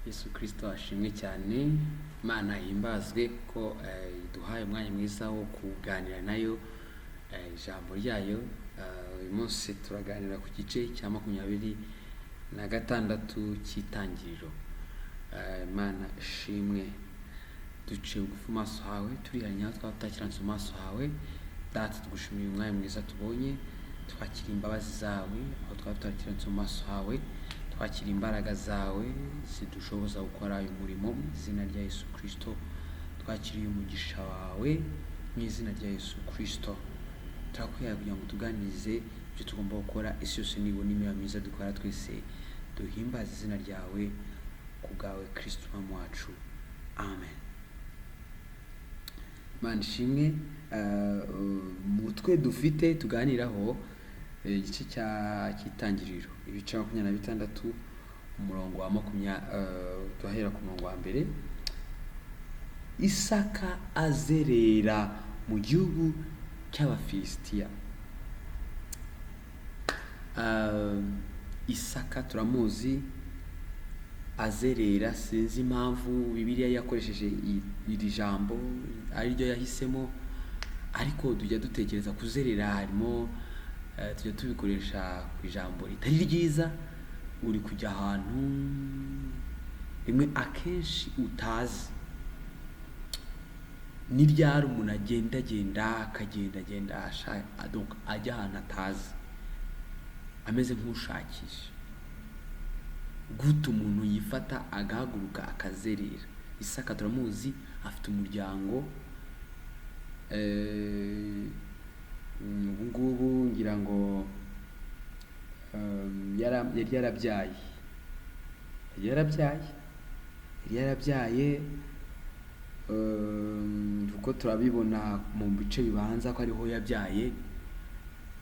Yesu Kristo ashimwe cyane. Imana ihimbazwe ko iduhaye umwanya mwiza wo kuganira nayo ijambo ryayo. Uyu munsi turaganira ku gice cya 26 cy'Itangiriro. Imana ishimwe. Duciye bugufi mu maso hawe, turihannye aho twaba tutakiranutse mu maso hawe. Data, tugushimiye umwanya mwiza tubonye, twakira imbabazi zawe aho twaba tutakiranutse mu maso hawe, twakira imbaraga zawe zidushoboza gukora uyu murimo mu izina rya Yesu Kristo, twakiriye umugisha wawe mu izina rya Yesu Kristo. Turakwihaye kugira ngo tuganirize ibyo tugomba gukora, isi yose nibona imirimo myiza dukora, twese duhimbaze izina ryawe ku bwawe Kristo Umwami wacu, amen. Imana ishimwe. Umutwe dufite tuganiraho, igice cy'Itangiriro, ibice 26, umurongo wa turahera ku murongo wa mbere. Isaka azerera mu gihugu cy'Abafilisitiya. Isaka turamuzi azerera, sinzi impamvu Bibiliya yakoresheje iri jambo ariryo yahisemo, ariko tujya dutekereza kuzerera harimo, tujya tubikoresha ku ijambo ritari ryiza, uri kujya ahantu rimwe akenshi utazi. Ni ryari umuntu agendagenda, akagendagenda, donc ajya ahantu atazi, ameze nk'ushakisha? Gute umuntu yifata agahaguruka akazerera? Isaka turamuzi, afite umuryango, ubu ngubu ngira ngo yari yarabyaye, yari yarabyaye, yari yarabyaye, kuko turabibona mu bice bibanza ko ariho yabyaye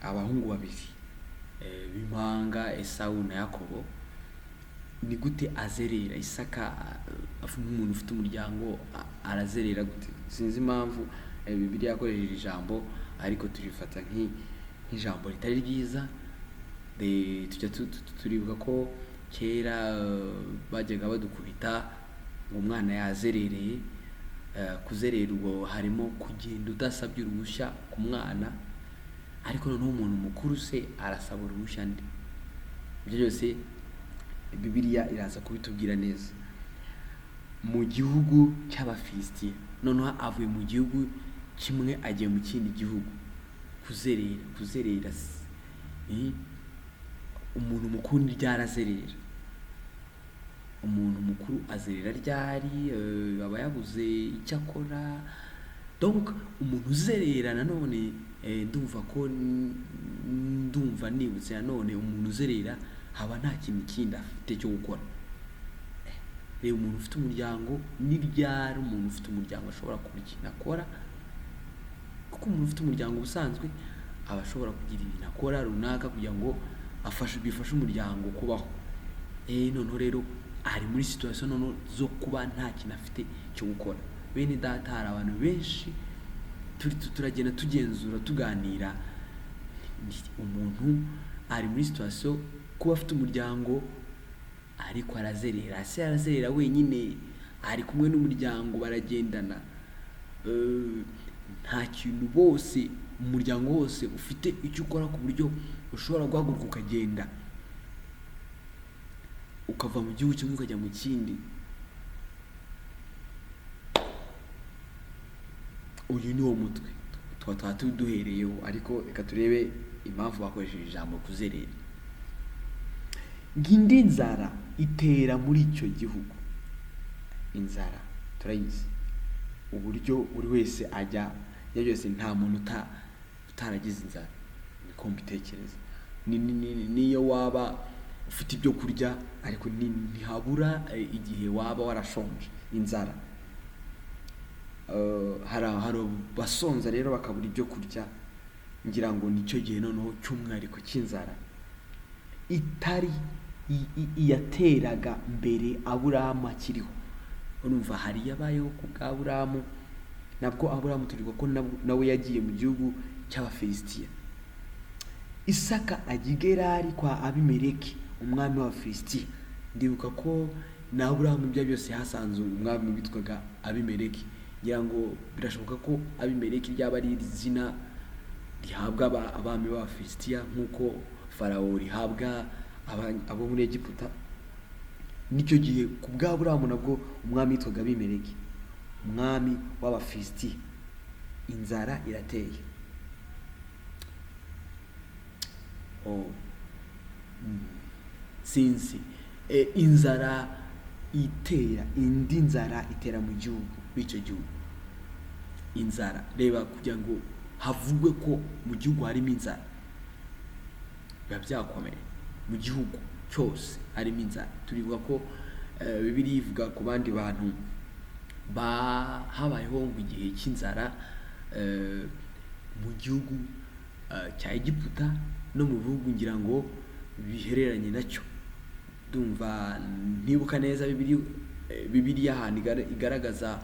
abahungu babiri b'impanga, Esawu na Yakobo. Ni gute azerera? Isaka nk'umuntu ufite umuryango arazerera gute? Sinzi impamvu Bibiliya yakoresheje ijambo, ariko turifata nk'ijambo ritari ryiza. Tujya turibuka ko kera bajyaga badukubita ngo umwana yazerereye. Kuzerera ubwo harimo kugenda udasabye uruhushya ku mwana, ariko noneho umuntu mukuru se arasaba uruhushya nde? Ibyo byose Bibiliya iraza kubitubwira neza. Mu gihugu cy'Abafilisitiya, noneho avuye mu gihugu kimwe agiye mu kindi gihugu kuzerera. Kuzerera umuntu mukuru ni ryarazerera? Umuntu mukuru azerera ryari? Aba yabuze icyo akora. Donc umuntu uzerera nanone, ndumva ko ndumva nibutse nanone, umuntu uzerera haba nta kintu kindi afite cyo gukora. Reba umuntu ufite umuryango, ni ryari umuntu ufite umuryango ashobora kubura ikintu akora? Kuko umuntu ufite umuryango ubusanzwe aba ashobora kugira ibintu akora runaka kugira ngo bifashe umuryango kubaho. Noneho rero ari muri situation noneho zo kuba nta kintu afite cyo gukora. Bene data, hari abantu benshi turagenda tugenzura tuganira, umuntu ari muri situation kuba afite umuryango ariko arazerera. Se arazerera wenyine, ari kumwe n'umuryango, baragendana. Nta kintu bose umuryango wose ufite icyo ukora ku buryo ushobora guhaguruka ukagenda, ukava mu gihugu kimwe ukajya mu kindi. Uyu ni wo mutwe tuba duhereyeho, ariko reka turebe impamvu bakoresheje ijambo kuzerera. Ngindi nzara itera muri icyo gihugu. Inzara turayizi, uburyo buri wese ajya, ibyo byose nta muntu utaragize inzara, niko mbitekereza. Niyo waba ufite ibyo kurya, ariko ntihabura igihe waba warashonje inzara. Hari abasonza rero bakabura ibyo kurya, ngira ngo nicyo gihe noneho cy'umwihariko cy'inzara itari iyateraga mbere Aburahamu akiriho. Urumva hari yabayeho ku bwa Aburahamu, nabwo Aburahamu turibuka ko nawe yagiye mu gihugu cy'Abafilisitiya. Isaka ajya i Gerari kwa Abimeleki umwami w'Abafilisitiya. Ndibuka ko Na Aburahamu ibyo byose hasanze umwami witwaga Abimeleki. Ngira ngo birashoboka ko Abimeleki ryaba ari izina rihabwa abami b'Abafilisitiya nk'uko Farawo rihabwa abo muri Egiputa. Nicyo gihe ku bwa Aburahamu nabwo umwami witwaga Abimeleki, umwami w'Abafilisitiya. Inzara irateye. Sinzi. Inzara itera indi nzara itera mu gihugu, muri icyo gihugu inzara. Reba, kugira ngo havugwe ko mu gihugu harimo inzara biba byakomeye, mu gihugu cyose harimo inzara. Turibuka ko Bibiliya ivuga ku bandi bantu habayeho ngo igihe cy'inzara mu gihugu cya Egiputa no mu bihugu ngira ngo bihereranye nacyo. Ndumva ntibuka neza Bibiliya ahantu igaragaza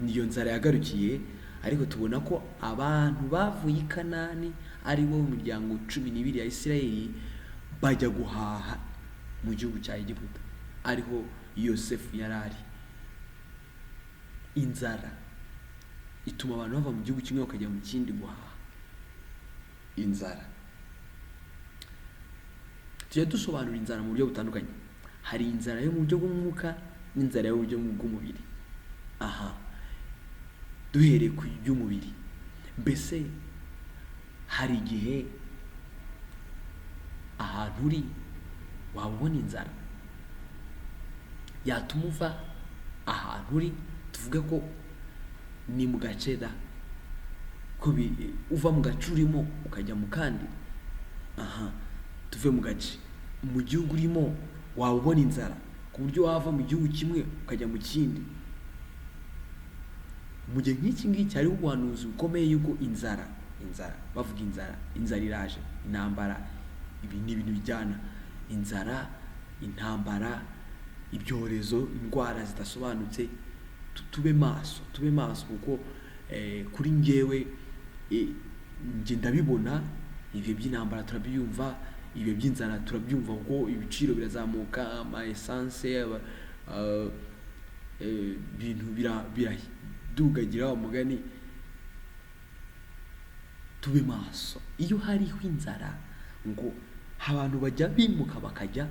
iyo nzara yagarukiye, ariko tubona ko abantu bavuye i Kanani, ari bo miryango 12 ya Isirayeli, bajya guhaha mu gihugu cya Egiputa, ariho Yosefu yari ari. Inzara ituma abantu bava mu gihugu kimwe bakajya mu kindi guhaha. Inzara tujya dusobanura inzara mu buryo butandukanye. Hari inzara yo mu buryo bw'umwuka n'inzara yo mu buryo bw'umubiri. Aha duhereye ku by'umubiri, mbese hari igihe ahantu uri waba ubona inzara yatuma uva ahantu uri, tuvuge ko ni mu gace da ko uva mu gace urimo ukajya mu kandi. Aha tuve mu gace, mu gihugu urimo waba ubona inzara ku buryo wava mu gihugu kimwe ukajya mu kindi. Mu gihe nk'iki ngiki hariho ubuhanuzi bukomeye yuko inzara, inzara bavuga inzara, inzara iraje, intambara, ibi ni ibintu bijyana, inzara, intambara, ibyorezo, indwara zidasobanutse. Tube maso, tube maso, kuko kuri njyewe njye ndabibona. Ibihe by'intambara turabyumva, ibihe by'inzara turabyumva, kuko ibiciro birazamuka, ama essence, ibintu biradugagira umugani. Tube maso. Iyo hariho inzara ngo abantu bajya bimuka bakajya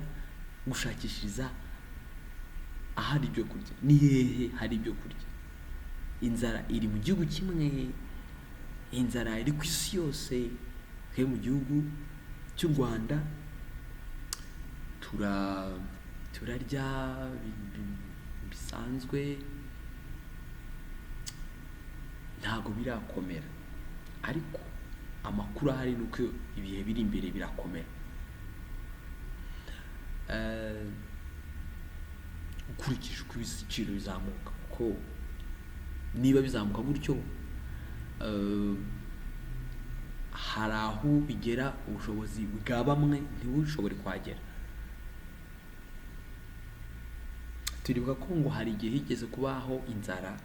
gushakishiriza ahari ibyo kurya. Ni hehe hari ibyo kurya? Inzara iri mu gihugu kimwe, inzara iri ku isi yose. Twe mu gihugu cy'u Rwanda turarya bisanzwe, ntago birakomera, ariko amakuru ahari ni uko ibihe biri imbere birakomera. Ukurikije uko ibiciro bizamuka, kuko niba bizamuka gutyo, hari aho bigera ubushobozi bwa bamwe ntibushobore kuhagera. Turibuka ko ngo hari igihe higeze kubaho inzara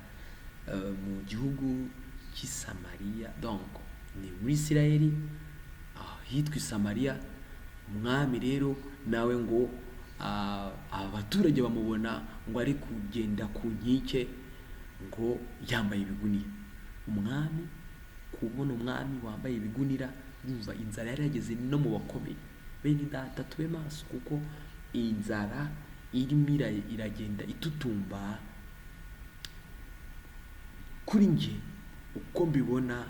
mu gihugu cy'i Samariya, donc ni muri Isirayeli ahitwa i Samariya. Umwami rero nawe ngo abaturage bamubona ngo ari kugenda ku nkike ngo yambaye ibigunira. Umwami, kubona umwami wambaye ibigunira, yumva inzara yari yageze no mu bakomeye. Bene data, tube maso, kuko inzara irimo iragenda itutumba. Kuri njye uko mbibona,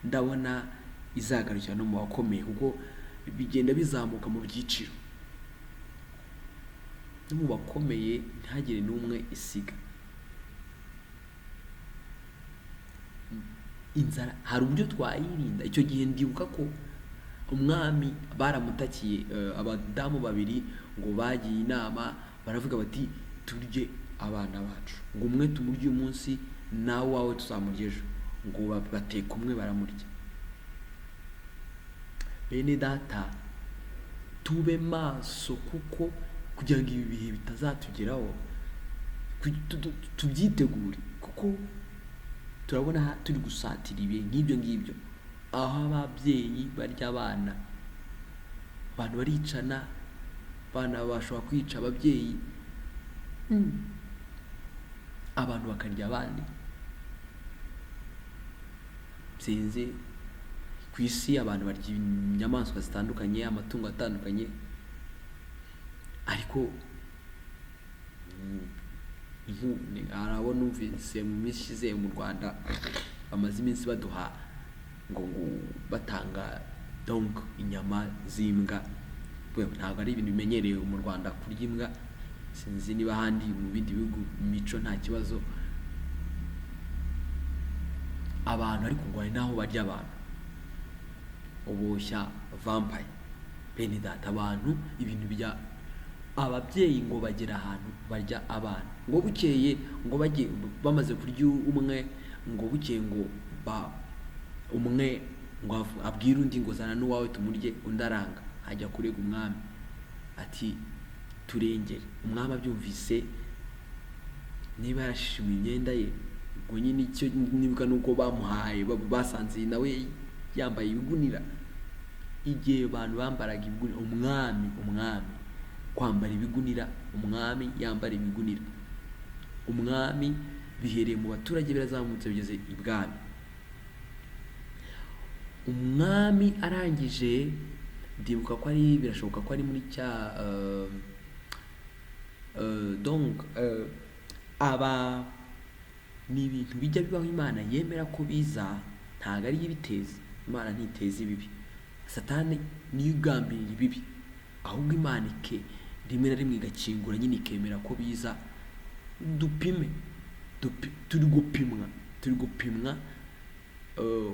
ndabona izagarukira no mu bakomeye, kuko bigenda bizamuka mu byiciro, no mu bakomeye ntihagire n'umwe isiga. Inzara hari uburyo twayirinda. Icyo gihe ndibuka ko umwami baramutakiye, abadamu babiri ngo bagiye inama, baravuga bati turye abana bacu, ngo umwe tumurye uyu munsi nawe wawe tuzamurya ejo, ngo bateka umwe baramurya. Bene data, tube maso, kuko kugira ngo ibi bihe bitazatugeraho, tubyitegure, kuko turabona turi gusatira ibihe nk'ibyo ngibyo, aho ababyeyi barya abana, abantu baricana, abana bashobora kwica ababyeyi. Abantu bakarya abandi. Sinzi, ku isi abantu barya inyamaswa zitandukanye, amatungo atandukanye, ariko hari abo numvise mu minsi ishize mu Rwanda bamaze iminsi baduha ngo batanga donc inyama z'imbwa. Ntabwo ari ibintu bimenyerewe mu Rwanda kurya imbwa. Sinzi niba ahandi mu bindi bihugu imico nta kibazo abantu, ariko ngo hari n'aho barya abantu, uboshya vampire. Bene data, abantu ibintu bya ababyeyi ngo bagera ahantu barya abana, ngo bukeye ngo bajye bamaze kurya umwe, ngo bukeye ngo ba umwe ngo abwire undi ngo zana n'uwawe tumurye, undi aranga, ajya kurega umwami ati turengere. Umwami abyumvise, niba yarashishimuye imyenda ye, ubwo nyine icyo nibuka ni uko bamuhaye, basanze nawe yambaye ibigunira. Igihe abantu bambaraga ibigunira, umwami kwambara ibigunira, umwami yambara ibigunira, umwami bihereye mu baturage birazamutse bigeze ibwami. Umwami arangije, ndibuka ko ari, birashoboka ko ari muri cya donc aba ni ibintu bijya bibaho, Imana yemera ko biza, ntabwo ari ibiteza. Imana ntiteza ibibi, Satani niyo igambirira ibibi, ahubwo Imana ike rimwe na rimwe igakingura nyine ikemera ko biza. Dupime, turi gupimwa, turi gupimwa.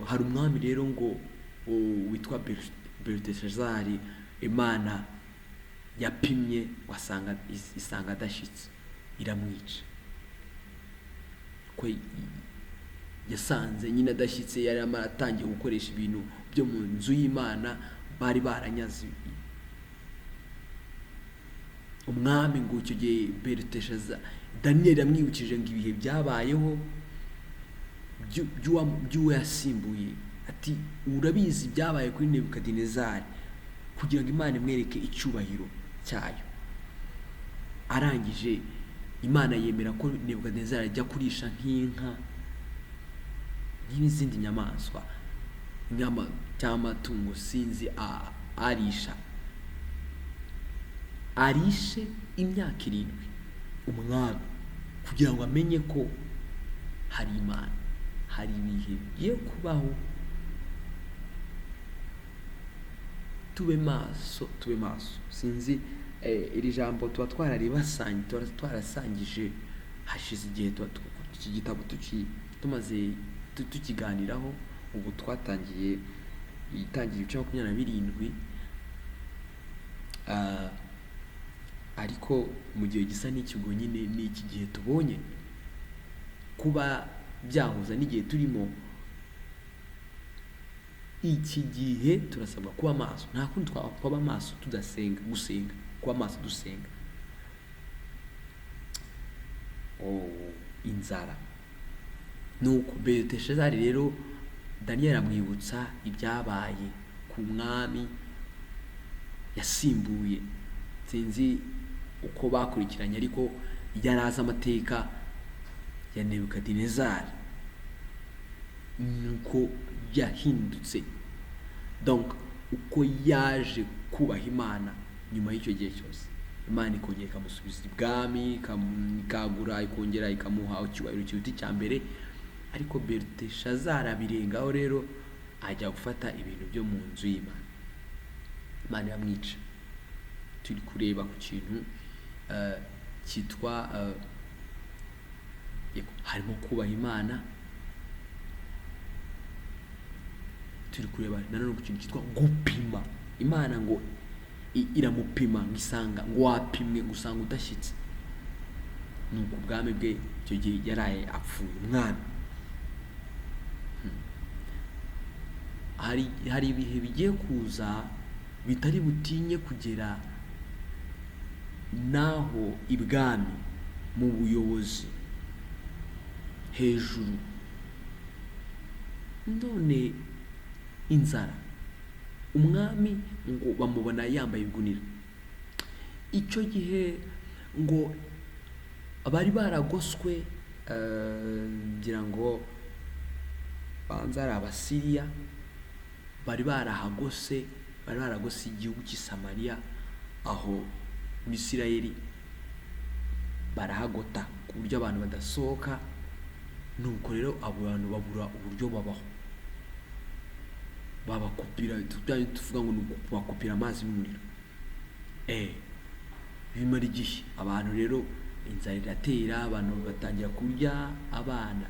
Hari umwami rero ngo witwa Beluteshazari, Imana yapimye wasanga isanga adashyitse, iramwica. Ko yasanze nyine adashyitse, yari atangiye gukoresha ibintu byo mu nzu y'Imana bari baranyaze. Umwami ngo icyo gihe Beluteshaza, Daniel yamwibukije ngo ibihe byabayeho by'uwo yasimbuye, ati urabizi byabaye kuri Nebukadinezari, kugira ngo Imana imwereke icyubahiro cyayo. Arangije Imana yemera ko Nebukadinezari ajya kurisha nk'inka, nk'izindi nyamaswa, cyangwa amatungo, sinzi, arisha arishe imyaka 7 umwami, kugira ngo amenye ko hari Imana, hari ibihe bigiye kubaho. Tube maso, tube maso. Sinzi, iri jambo tuba twararibasanye, tuba twarasangije hashize igihe, tuba iki gitabo tumaze tukiganiraho. Ubu twatangiye itangira ibice 27, ariko mu gihe gisa n'ikigo nyine ni iki gihe tubonye kuba byahuza n'igihe turimo. Iki gihe turasabwa kuba maso, nta kundi twaba maso tudasenga, gusenga, kuba maso dusenga. Oh, inzara. Nuko Beluteshazari rero Daniel amwibutsa ibyabaye ku mwami yasimbuye. Sinzi uko bakurikiranye, ariko yari azi amateka ya Nebukadinezari nuko yahindutse, donc uko yaje kubaha Imana nyuma y'icyo gihe cyose, Imana ikongera ikamusubiza ibwami, ikagura, ikongera ikamuha icyubahiro kiruta icya mbere. Ariko Beluteshazari abirengaho rero, ajya gufata ibintu byo mu nzu y'Imana, Imana iramwica. Turi kureba ku kintu cyitwa yego, harimo kubaha Imana. Turi kureba nanone ku kintu cyitwa gupima Imana, ngo iramupima ngo isanga ngo wapimwe ngo usanga udashyitse. Nuko ubwami bwe icyo gihe yaraye apfuye umwami. Hari ibihe bigiye kuza bitari butinye kugera naho ibwami mu buyobozi hejuru. None inzara, umwami ngo bamubona yambaye ibigunira. Icyo gihe ngo Abari baragoswe, ngira ngo banza ari Abasiriya bari barahagose, bari baragose igihugu cy'i Samariya aho mu Isirayeli, barahagota ku buryo abantu badasohoka. Nuko rero abo bantu babura uburyo babaho, babakupira, tuvuga ngo ni ukubakupira amazi n'umuriro. Bimara igihe, abantu rero inzara iratera, abantu batangira kurya abana.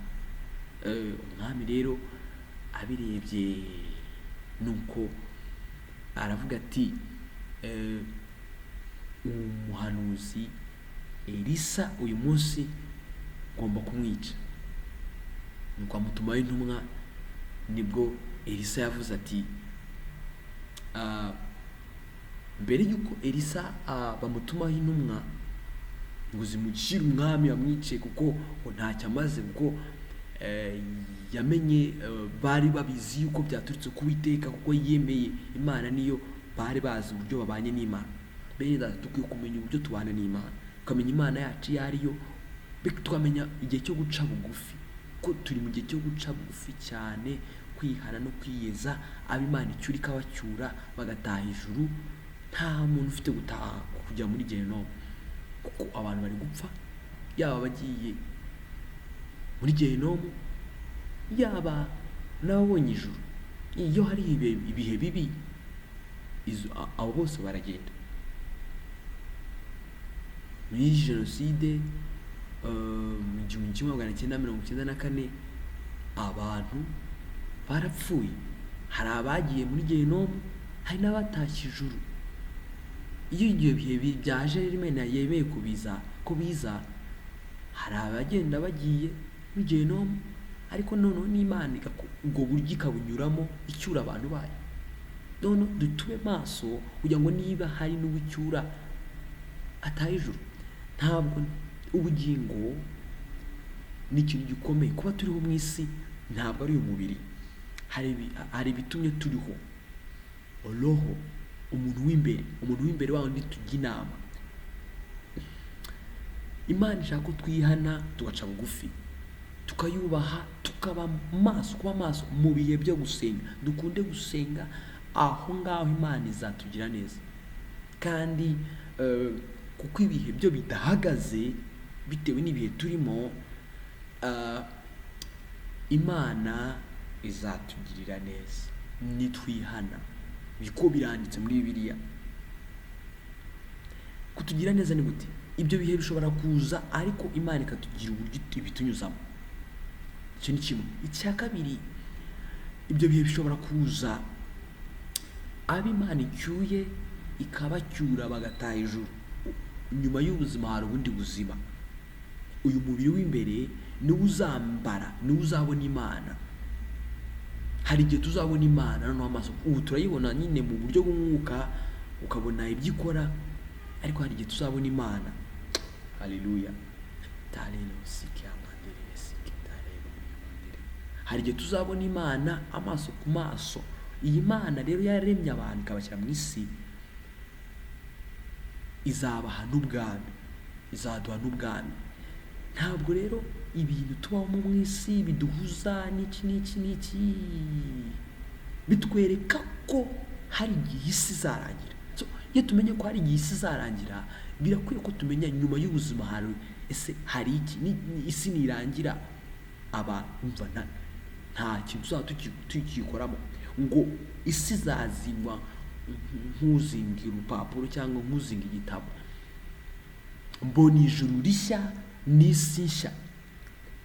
Umwami rero abirebye, nuko aravuga ati umuhanuzi Elisa uyu munsi ngomba kumwica. Nuko amutumaho intumwa. Nibwo Elisa yavuze ati mbere y'uko Elisa bamutumaho intumwa ngo zimushyire umwami amwice, kuko ngo ntacyo amaze, kuko yamenye, bari babizi yuko byaturutse ku Uwiteka, kuko yemeye Imana, niyo bari bazi uburyo babanye n'Imana. Bene data, dukwiye kumenya uburyo tubana n'Imana, tukamenya Imana yacu iyo ari yo, tukamenya igihe cyo guca bugufi, ko turi mu gihe cyo guca bugufi cyane, kwihana no kwiyeza, abo Imana icyura ikabacyura bagataha ijuru. Nta muntu ufite gutaha kujya muri gehinomu, kuko abantu bari gupfa, yaba abagiye muri gehinomu, yaba n'ababonye ijuru. Iyo hari ibihe bibi, abo bose baragenda. Muri jenoside mu 1994 abantu barapfuye, hari abagiye muri gehinomu, hari n'abatashye ijuru. Iyo ibyo bihe byaje rero, Imana yemeye kubiza ko biza, hari abagenda bagiye muri gehinomu, ariko noneho n'Imana ubwo buryo ikabunyuramo icyura abantu bayo. None tube maso kugira ngo niba hari n'ubucyura atahe ijuru. Ntabwo ubugingo ni ikintu gikomeye. Kuba turiho mu isi ntabwo ari umubiri, hari ibitumye turiho. Roho, umuntu w'imbere, umuntu w'imbere wa wundi tujya inama. Imana ishaka ko twihana, tugaca bugufi, tukayubaha, tukaba maso, kuba maso mu bihe byo gusenga. Dukunde gusenga, aho ngaho Imana izatugira neza. Kandi kuko ibihe byo bidahagaze bitewe n'ibihe turimo, Imana izatugirira neza nitwihana. Biko biranditse muri Bibiliya. Kutugira neza ni gute? Ibyo bihe bishobora kuza, ariko Imana ikatugira uburyo ibitunyuzamo. Icyo ni kimwe. Icya kabiri, ibyo bihe bishobora kuza, abo Imana icyuye ikabacyura bagataha ijuru. Nyuma y'ubuzima hari ubundi buzima. Uyu mubiri w'imbere niwo uzambara, niwo uzabona Imana. Hari igihe tuzabona Imana noneho amaso. Ubu turayibona nyine mu buryo bw'umwuka, ukabona ibyo ikora, ariko hari igihe tuzabona Imana. Haleluya. Hari igihe tuzabona Imana amaso ku maso. Iyi Mana rero yaremye abantu ikabashyira mu isi, izabaha n'ubwami, izaduha n'ubwami. Ntabwo rero ibintu tubamo mu isi biduhuza n'iki n'iki n'iki, bitwereka ko hari igihe isi izarangira. So, iyo tumenye ko hari igihe isi izarangira, birakwiye ko tumenya nyuma y'ubuzima hari, ese hari iki? Isi nirangira, abantu umva nta kintu tuzaba tukikoramo, ngo isi izazingwa nk'uzinga urupapuro cyangwa nk'uzinga igitabo. Mbona ijuru rishya n'isi nshya,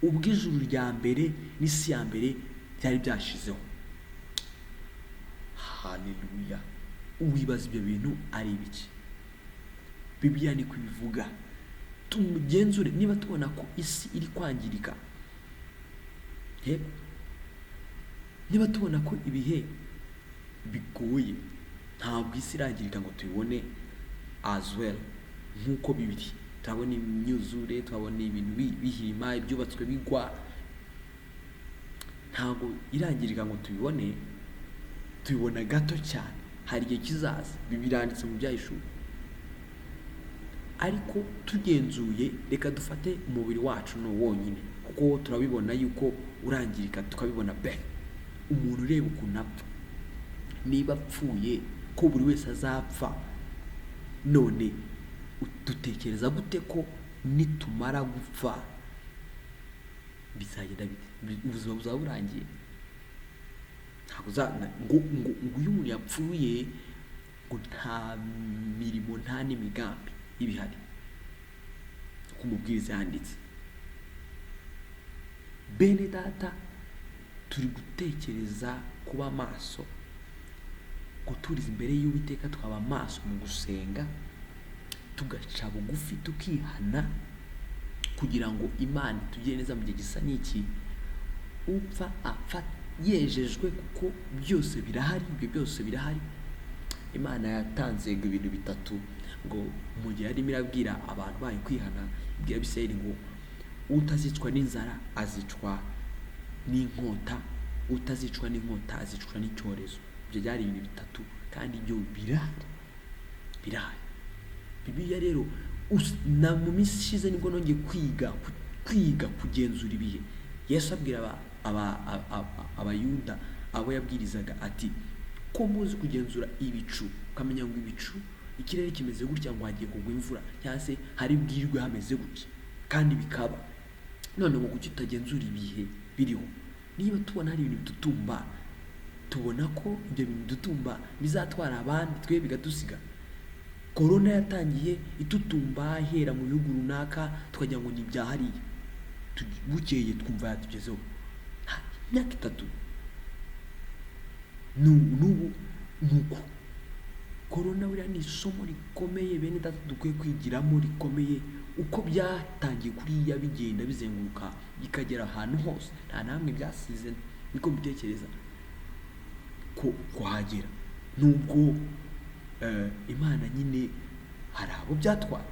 ubwo ijuru rya mbere n'isi ya mbere byari byashizeho. Haleluya. Wibaza ibyo bintu ari ibiki? Bibiliya ni kubivuga. Tumugenzure niba tubona ko isi iri kwangirika, yego, niba tubona ko ibihe bigoye, ntabwo isi irangirika ngo tubibone as well nk'uko bibiri. Turabona imyuzure, turabona ibintu bihirima, ibyubatswe bigwa. Ntabwo irangirika ngo tubibone, tubibona gato cyane. Hari igihe kizaza, ibi biranditse mu Byahishuwe. Ariko tugenzuye, reka dufate umubiri wacu ni wonyine, kuko turabibona yuko urangirika, tukabibona pe. Umuntu ureba ukuntu apfa, niba apfuye ko buri wese azapfa, none dutekereza gute ko nitumara gupfa bizagenda bite? Ubuzima buzaba burangiye? Ntabwo ngo ngo iyo umuntu yapfuye ngo nta mirimo nta n'imigambi ibihari, uko umubwiriza yanditse. Bene data, turi gutekereza kuba maso, guturiza imbere y'Uwiteka, tukaba maso mu gusenga, tugaca bugufi, tukihana, kugira ngo Imana itugire neza mu gihe gisa n'iki. Upfa apfa yejejwe, kuko byose birahari, ibyo byose birahari. Imana yatanze ngo ibintu bitatu, ngo mu gihe yarimo irabwira abantu bayo kwihana, ibwira Abisirayeli ngo utazicwa n'inzara azicwa n'inkota, utazicwa n'inkota azicwa n'icyorezo. Ibyo byari ibintu bitatu, kandi ibyo birahari, birahari. Bibiliya rero na mu minsi ishize nibwo nongeye kwiga kugenzura ibihe. Yesu abwira Abayuda abo yabwirizaga ati ko muzi kugenzura ibicu, ukamenya ngo ibicu ikirere kimeze gutya, ngo hagiye kugwa imvura, cyangwa se hari bwirwe hameze gutya, kandi bikaba. None ngo kuki tutagenzura ibihe biriho? Niba tubona hari ibintu bidutumba, tubona ko ibyo bintu bidutumba bizatwara abandi, twe bigadusiga. Korona yatangiye itutumba ihera mu bihugu runaka, tukagira ngo ni ibya hariya, bukeye twumva yatugezeho. Imyaka 3 n'ubu nuko korona buriya ni isomo rikomeye bene data dukwiye kwigiramo, rikomeye. Uko byatangiye kuriya bigenda bizenguruka bikagera ahantu hose, nta namwe byasize, niko mbitekereza ko kuhagera. Nubwo Imana nyine hari abo byatwara,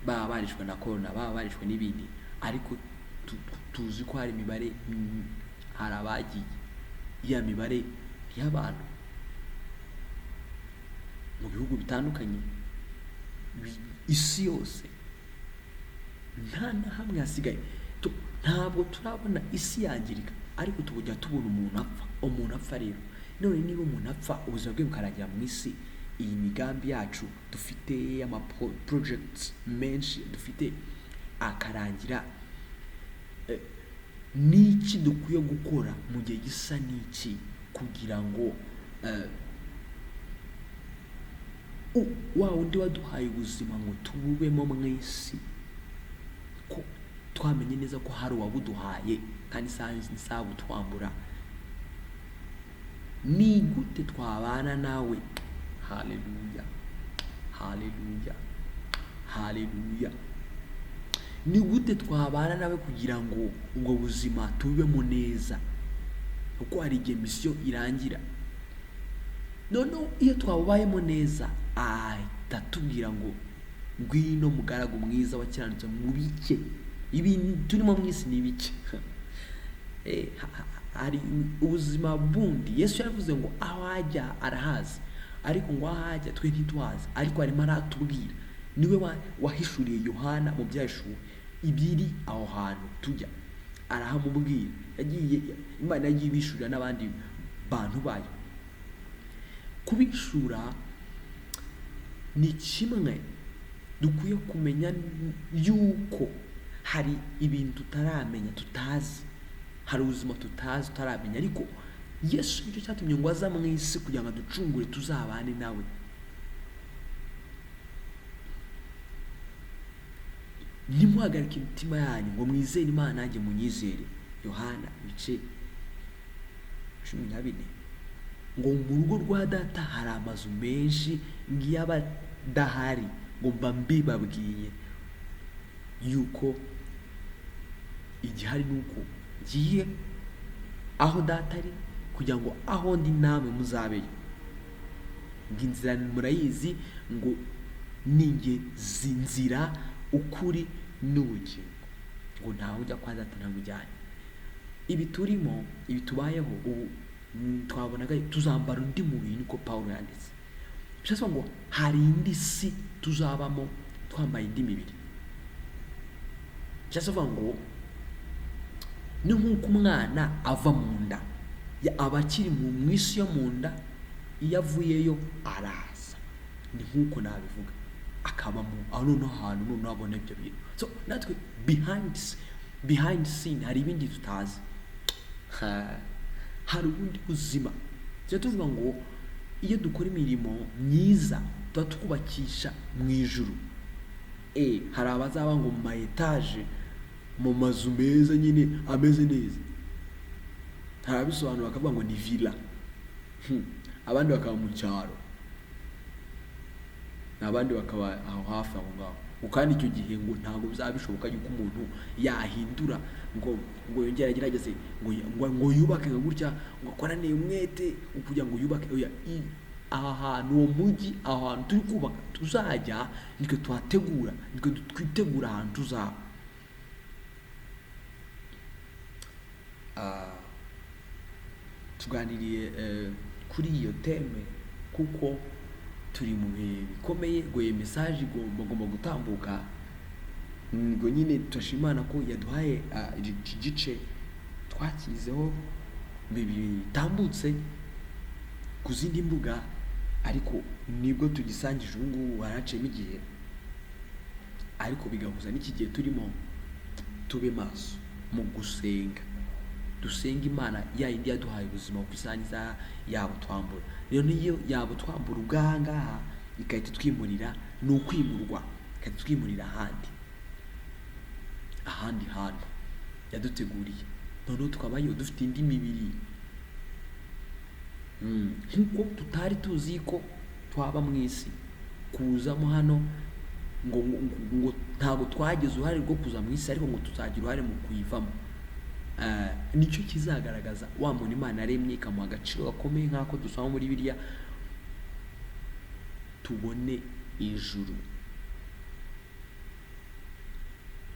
baba barishwe na korona, baba barishwe n'ibindi, ariko tuzi ko hari imibare, hari abagiye. Ya mibare y'abantu mu bihugu bitandukanye, isi yose nta na hamwe hasigaye. Ntabwo turabona isi yangirika, ariko tujya tubona umuntu apfa. Umuntu apfa rero, none niba umuntu apfa ubuzima bwe bukarangira mu isi, iyi migambi yacu dufite, ama projects menshi dufite akarangira, niki dukwiye gukora mu gihe gisa n'iki kugira ngo wa wundi waduhaye ubuzima ngo tububemo mu isi, ko twamenye neza ko hari uwabuduhaye kandi isaha butwambura, ni gute twabana nawe? Haleluya, haleluya, haleluya. Ni gute twabana nawe kugira ngo ubwo buzima tubemo neza? Kuko hari igihe misiyo irangira, noneho iyo twabubayemo neza ahita atubwira ngo ngwino mugaragu mwiza wakiranutse mu bike. Ibintu turimo mu isi ni bike. Hari ubuzima bundi Yesu yaravuze ngo aho ajya arahazi, ariko ngo aho ajya twe ntituhazi, ariko arimo aratubwira. Niwe wahishuriye Yohana mu byahishuwe ibiri aho hantu tujya, arahamubwira. Yagiye Imana yagiye ibishurira n'abandi bantu bayo. Kubishura ni kimwe dukwiye kumenya yuko hari ibintu tutaramenya, tutazi, hari ubuzima tutazi tutaramenya, ariko Yesu nicyo cyatumye ngo aza mu isi kugira ngo aducungure tuzabane nawe. Ntimuhagarike imitima yanyu ngo mwizere Imana nanjye munyizere. Yohana ibice 14. Ngo mu rugo rwa data hari amazu menshi, ngiyo abadahari ngo mba mbibabwiye yuko igihari nuko ngiye aho data ari kugira ngo aho ndi namwe muzabeyo. Ngo inzira murayizi, ngo ninjye nzira ukuri n'ubugingo, ngo ntawe ujya kwa data ntamujyanye. Ibi turimo, ibi tubayeho ubu, Twabonaga tuzambara undi mubiri, niko Pawulo yanditse. Bishatse ngo hari indi si tuzabamo twambaye indi mibiri. Bishatse kuvuga ngo ni nk'uko umwana ava mu nda, aba akiri mu isi yo mu nda, iyo avuyeyo araza, ni nk'uko nabivuga, akaba mu aho noneho ahantu noneho abona ibyo bintu. So natwe behind scene hari ibindi tutazi, hari ubundi buzima. Tujya tuvuga ngo iyo dukora imirimo myiza tuba twubakisha mu ijuru. Hari abazaba ngo mu ma etaje, mu mazu meza nyine ameze neza, hari abisobanura bakavuga ngo ni villa, abandi bakaba mu cyaro, abandi bakaba aho hafi aho ngaho. Kandi icyo gihe ngo ntabwo bizaba bishoboka yuko umuntu yahindura ngo yongere agerageze ngo yubake nka gutya, ngo akorane umwete kugira ngo yubake. Oya, aha hantu, uwo mujyi, aho hantu turi kubaka tuzajya, nitwe tuhategura, nitwe twitegura ahantu tuzaba. Tuganiriye kuri iyo teme kuko turi mu bihe bikomeye, ngo iyi message igomba gutambuka. Ngo nyine turashima Imana ko yaduhaye iki gice twakizeho bitambutse ku zindi mbuga, ariko nibwo tugisangije ubu ngubu, haraciyemo igihe, ariko bigahuza n'iki gihe turimo. Tube maso mu gusenga, dusenga Imana ya yindi yaduhaye ubuzima, kuko isaha n'isaha yabutwambura. Rero niyo yabutwambura ubwaha ngaha igahita itwimurira, ni ukwimurwa, igahita itwimurira ahandi hantu yaduteguriye, noneho tukabayo dufite indi mibiri. Nk'uko tutari tuzi ko twaba mu isi, kuzamo hano ngo ntabwo twagize uruhare rwo kuza mu isi, ariko ngo tuzagira uruhare mu kuyivamo. Nicyo kizagaragaza wa muntu Imana yaremye ikamuha agaciro gakomeye, nk'ako dusoma muri Bibiliya, tubone ijuru.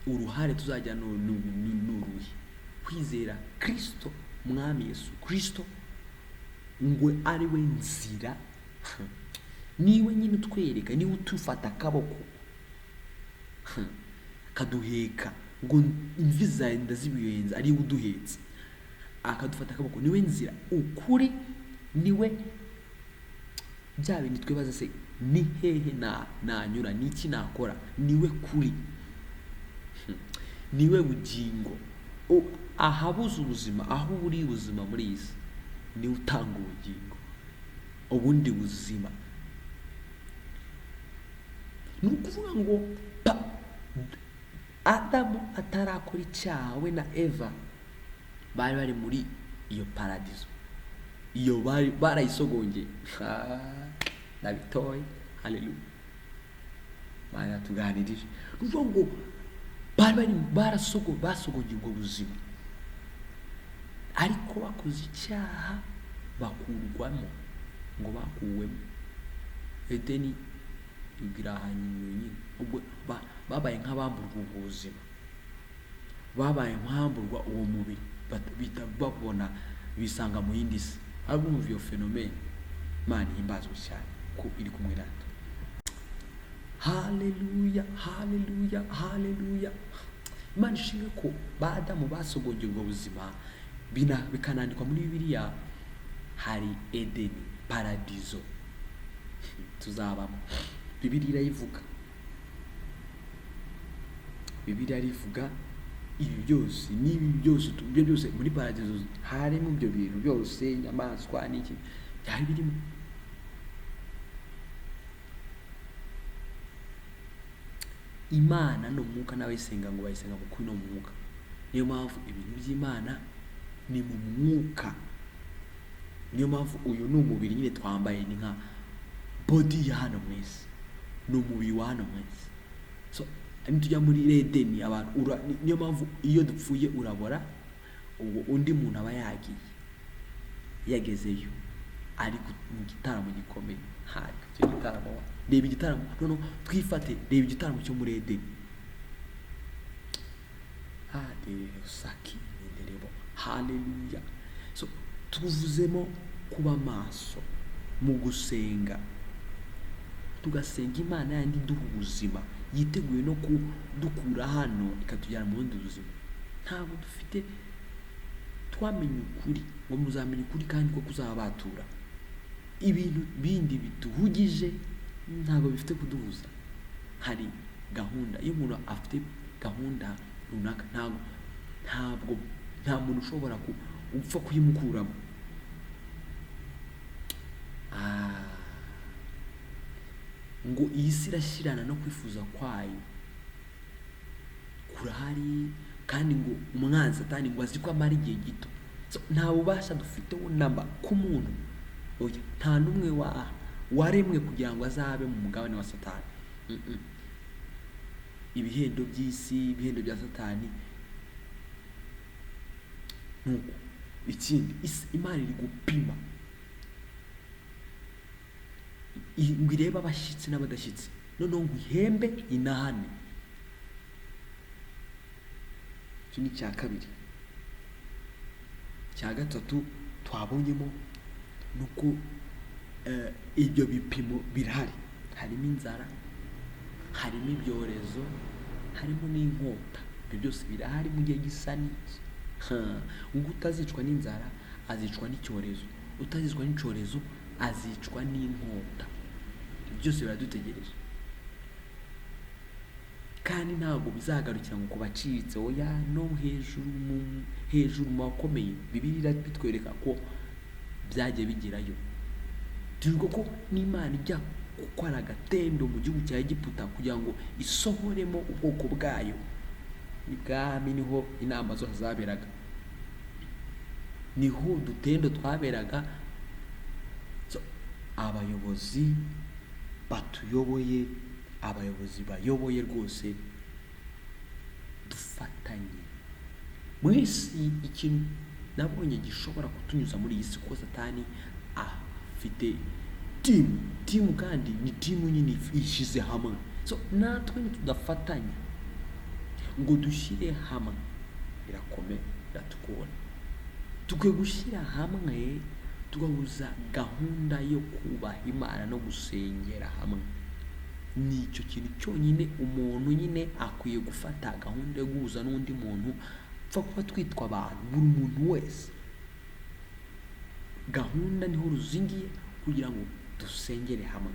Uruhare tuzajya ni uruhe? Kwizera Kristo, Mwami Yesu Kristo, ngo ari we nzira, niwe nyine utwereka, niwe utufata akaboko akaduheka, ngo imvi zawe ndazibirenza, ari we uduhetse akadufata akaboko, niwe nzira, ukuri, niwe bya bintu twibaza se ni hehe nanyura, ni iki nakora, niwe kuri, niwe bugingo. Ahabuze ubuzima, aho buri ubuzima muri iyi si, niwe utanga ubugingo, ubundi buzima. Ni ukuvuga ngo Adamu atarakora icyaha, we na Eva bari bari muri iyo paradizo, iyo bari barayisogongeye. Ndabitoye, haleluya, Imana yatuganirije. Ni ukuvuga ngo bari bari basogongeye ubwo buzima, ariko bakoze icyaha bakurwamo, ngo bakuwemo. Edeni ibwira ahantu nyine, ubwo babaye nk'abamburwa ubwo buzima, babaye nk'abamburwa uwo mubiri, bita babona bisanga mu yindi si. Ariko bumva iyo phenomene, Imana ihimbazwe cyane ko iri kumwe natwe. Haleluya, haleluya, haleluya. Imana ishimwe ko ba Adamu basogongeye ubwo buzima, bikanandikwa muri Bibiliya. Hari Edeni, paradizo tuzabamo. Bibiliya irayivuga, Bibiliya irivuga ibi byose n'ibi byose, ibyo byose muri paradizo harimo ibyo bintu byose, inyamaswa n'iki byari birimo. Imana ni umwuka, n'abayisenga ngo bayisenga mu kuri no mu mwuka. Niyo mpamvu ibintu by'Imana ni mu mwuka. Niyo mpamvu uyu ni umubiri nyine twambaye, ni nka body ya hano mu isi, ni umubiri wa hano mu isi. So nitujya muri Edeni abantu, niyo mpamvu iyo dupfuye urabora, ubwo undi muntu aba yagiye, yagezeyo, ari mu gitaramo gikomeye. Hari icyo gitaramo, reba igitaramo, noneho twifate, reba igitaramo cyo muri Edeni. Saki nderebo, haleluya. So Tuvuzemo kuba maso mu gusenga, tugasenga Imana yandi iduha ubuzima, yiteguye no kudukura hano ikatujyana mu bundi buzima. Ntabwo dufite, twamenye ukuri, ngo muzamenye ukuri kandi ko kuzabatura. Ibintu bindi bituhugije ntabwo bifite kuduhuza. Hari gahunda, iyo umuntu afite gahunda runaka ntabwo nta muntu ushobora upfa kuyimukuramo. Ngo iyi si irashyirana no kwifuza kwayo kurahari, kandi ngo umwanzi Satani ngo azi ko amara igihe gito. So, nta bubasha dufiteho namba ku muntu. Oya, nta n'umwe waremwe kugira ngo azabe mu mugabane wa Satani. Ibihendo by'isi, ibihendo bya Satani. Nuko ikindi, isi, Imana iri gupima ngo irebe abashyitsi n'abadashyitsi, noneho ngo ihembe inahane. Icyo ni icya kabiri. Icya gatatu twabonyemo ni uko ibyo bipimo birahari, harimo inzara, harimo ibyorezo, harimo n'inkota. Ibyo byose birahari mu gihe gisa n'iki. Ngo utazicwa n'inzara azicwa n'icyorezo, utazicwa n'icyorezo azicwa n'inkota. Ibyo byose biradutegereje, kandi ntabwo bizagarukira ngo kubacitse, oya, no hejuru mu bakomeye. Bibiliya iratwereka ko byagiye bigerayo. Turibuka ko n'Imana ijya gukora agatendo mu gihugu cya Egiputa kugira ngo isohoremo ubwoko bwayo. Ibwami niho inama zose zaberaga, niho udutendo twaberaga. So, abayobozi batuyoboye, abayobozi bayoboye rwose, dufatanye mu isi. Ikintu nabonye gishobora kutunyuza muri iyi si, kuko Satani afite team, team kandi ni team nyine ishyize hamwe. So natwe nitudafatanya ngo dushyire hamwe, birakomeye, biratugora. Dukwiye gushyira hamwe, tugahuza gahunda yo kubaha Imana no gusengera hamwe. Ni icyo kintu cyonyine umuntu nyine akwiye gufata gahunda yo guhuza n'undi muntu, upfa kuba twitwa abantu, buri muntu wese. Gahunda niho ruzingiye kugira ngo dusengere hamwe.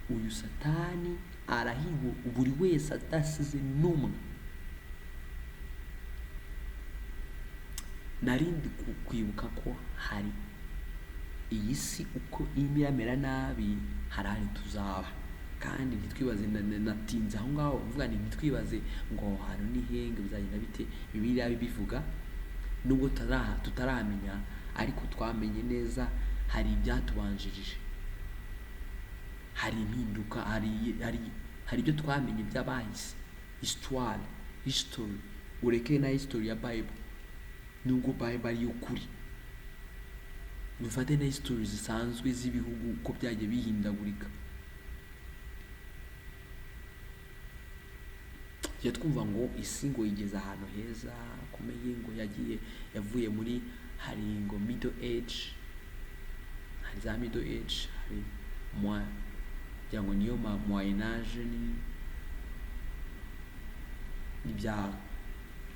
Uyu Satani arahigwa buri wese adasize n'umwe. Narindi kwibuka ko hari iyi si uko irimo iramera nabi, hari ahandi tuzaba. Kandi ntitwibaze, natinze aho ngaho mvuga nti ntitwibaze ngo aho hantu ni he, ngo bizagenda bite. Bibiliya bibivuga, nubwo tutaramenya, ariko twamenye neza hari ibyatubanjirije, hari impinduka, hari ibyo twamenye by'abahise, histoire, history. Ureke na history ya Bible, nubwo Bible ari ukuri, dufate na history zisanzwe z'ibihugu uko byagiye bihindagurika. Tujya twumva ngo isi ngo igeze ahantu heza hakomeye, ngo yagiye yavuye muri, hari ngo middle age, hari za middle age, hari moi kugira ngo niyo ma moyen âge ni ibya.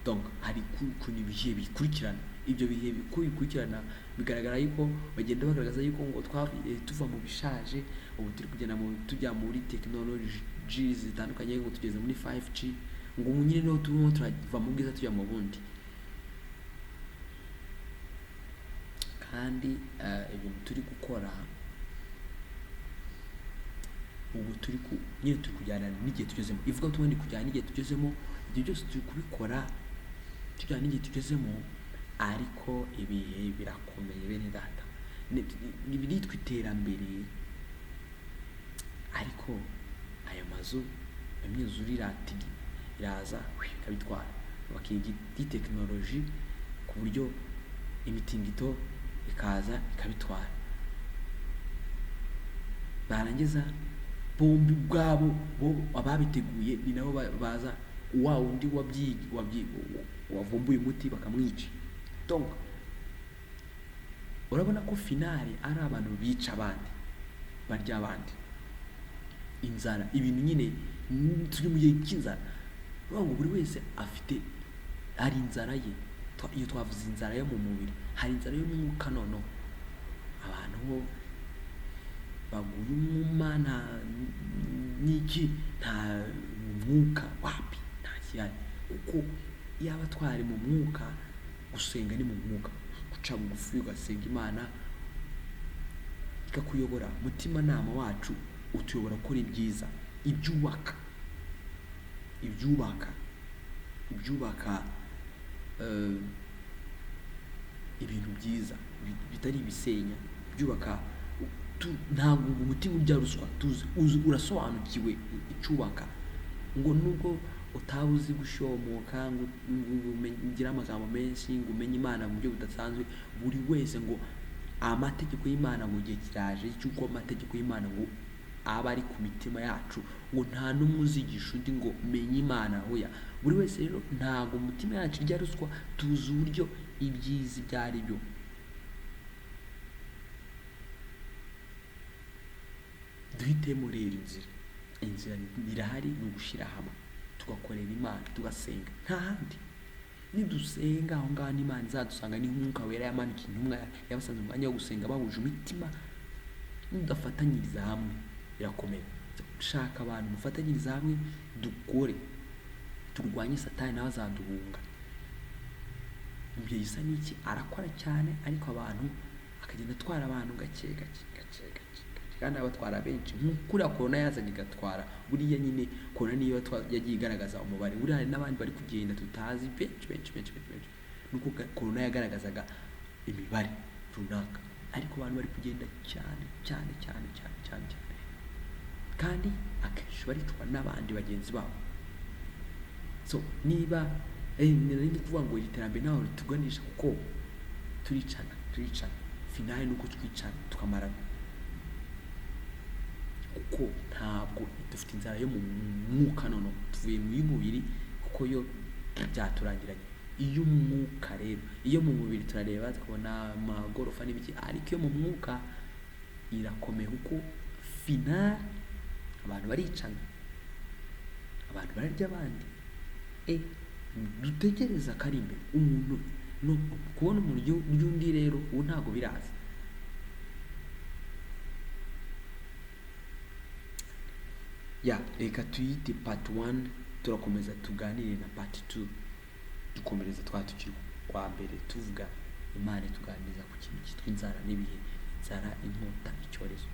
Donc hari ukuntu ibihe bikurikirana. Ibyo bihe uko bikurikirana bigaragara yuko bagenda bagaragaza yuko ngo twavuye tuva mu bishaje, ubu turi kugenda tujya muri technology zitandukanye, ngo tugeze muri 5G, ngo ubu nyine niho turimo turava mu bwiza tujya mu bundi. Kandi ibintu turi gukora ubu, turi ku nyine turi kujyana n'igihe tugezemo, ivuga tubundi kujyana n'igihe tugezemo. Ibyo byose turi kubikora tujyana n'igihe tugezemo, ariko ibihe birakomeye bene data. Biritwa iterambere, ariko aya mazu imyuzure iraza ikabitwara, bakiga tekinoloji ku buryo imitingito ikaza ikabitwara, barangiza bombi ubwabo bo ababiteguye ni nabo baza wa wundi wavumbuye umuti bakamwica. Donc Urabona ko finale ari abantu bica abandi, barya abandi, inzara, ibintu nyine, turi mu gihe cy'inzara. Urabona ngo buri wese afite, hari inzara ye. Iyo twavuze inzara yo mu mubiri, hari inzara y'umwuka. Noneho abantu bo baguye umwuma, nta n'iki, nta mwuka, wapi, nta gihari. Kuko yaba twari mu mwuka, gusenga ni mu mwuka, guca bugufi ugasenga Imana ikakuyobora. Umutimanama wacu utuyobora gukora ibyiza, ibyubaka, ibyubaka, ibyubaka, ibintu byiza bitari ibisenya, byubaka. Ntabwo umutima urya ruswa, tuzi, urasobanukiwe icyubaka. Ngo nubwo utaba uzi gushomoka, ngo ugire amagambo menshi, ngo umenye Imana mu buryo budasanzwe, buri wese ngo amategeko y'Imana, ngo igihe kiraje cy'uko amategeko y'Imana ngo aba ari ku mitima yacu, ngo nta n'umwe uzigisha undi ngo menye Imana, oya. Buri wese rero ntabwo umutima yacu irya ruswa, tuzi uburyo ibyiza ibyo ari byo. Duhitemo rero inzira, inzira irahari, ni ugushyira hamwe tugakorera Imana, tugasenga, nta handi. Nidusenga aho ngaho n'Imana izadusanga, ni Umwuka Wera yamanukiye intumwa, yabasanze mu mwanya wo gusenga bahuje imitima. Nidufatanyiriza hamwe birakomera. Shaka abantu mufatanyiriza hamwe, dukore, turwanye Satani, nawe azaduhunga. Ibyo gisa n'iki, arakora cyane, ariko abantu akagenda atwara abantu gake gake gake gake gake, kandi abatwara benshi. Nk'uko korona yazanye igatwara, buriya nyine korona niyo yagiye igaragaza umubare, buriya hari n'abandi bari kugenda tutazi, benshi benshi benshi benshi benshi. Nuko korona yagaragazaga imibare runaka, ariko abantu bari kugenda cyane cyane cyane cyane cyane cyane, kandi akenshi baricwa n'abandi bagenzi babo. So niba nari ndi kuvuga ngo iri terambere ntaho rituganisha, kuko turicana, turicana, finale nuko twicana tukamarana, kuko ntabwo dufite inzara yo mu mwuka. Noneho tuvuye mu y'umubiri, kuko yo byaturangiranye. Iy'umwuka rero, iyo mu mubiri turareba tukabona amagorofa n'ibiki, ariko iyo mu mwuka irakomeye, kuko finale abantu baricana, abantu bararya abandi. Dutekereza ko ari imbere umuntu no kubona umuntu urya undi rero ubu ntabwo biraza. Ya, reka tuyite part 1, turakomeza tuganire na part 2, dukomereza twa tukiri kwa mbere, tuvuga Imana ituganiriza ku kintu cyitwa inzara n'ibihe, inzara, inkota, icyorezo.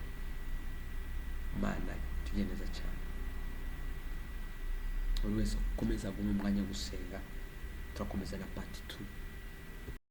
Imana itugeneza cyane. Buri wese akomeza agume umwanya wo gusenga, turakomeza na part 2.